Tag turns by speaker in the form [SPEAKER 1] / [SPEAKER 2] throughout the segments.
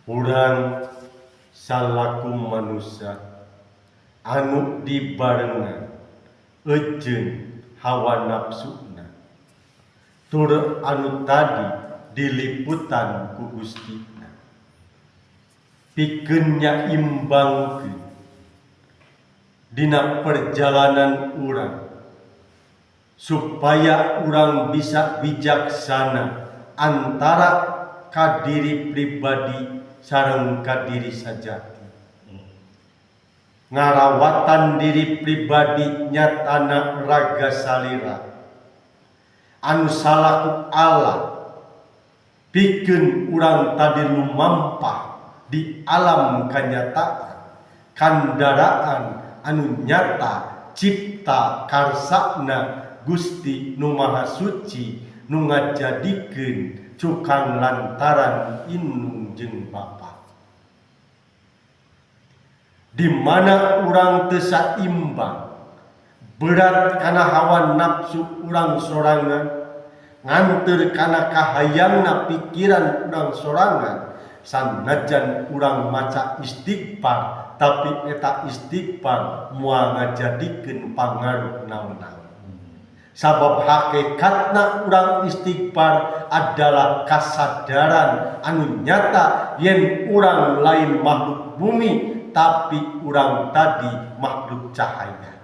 [SPEAKER 1] Urang salaku manusia anu dibarengan eujeun hawa nafsuna tur anu tadi diliputan ku Gustina pikeun nyaimbangkeun dina perjalanan urang supaya urang bisa bijaksana antara kadiri pribadi sareng kadiri sajati, ngarawatan diri pribadi nyatana raga salira anu salaku alat pikeun urang tadi lumampah di alam kanyataan kandaraan anu nyata cipta karsana Gusti nu Maha Suci nu ngajadikeun cukang lantaran indung jeung Bapa, di mana urang teu saimbang, berat kana hawa nafsu urang sorangan, nganteur kana kahayangna pikiran urang sorangan. Sanajan urang maca istighfar, tapi eta istighfar moal ngajadikeun pangaruh naon-naon, sabab hakikatna urang istighfar adalah kasadaran anu nyata yen urang lain makhluk bumi, tapi urang tadi makhluk cahaya.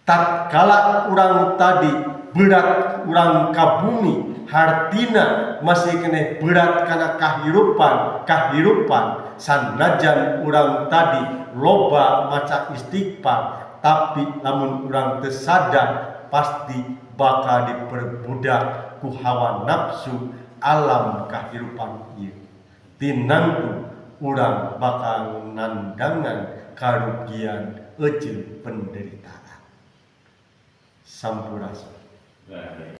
[SPEAKER 1] Tatkala urang tadi berat urang ka bumi, hartina masih keneh berat kana kahirupan kahirupan. Sanajan urang tadi loba maca istighfar, tapi lamun urang teu sadar pasti bakal diperbudak ku hawa nafsu alam kahirupan ieu. Tinangtu urang bakal nandangan karugian eujeun penderitaan. Sampurasun.
[SPEAKER 2] Baik.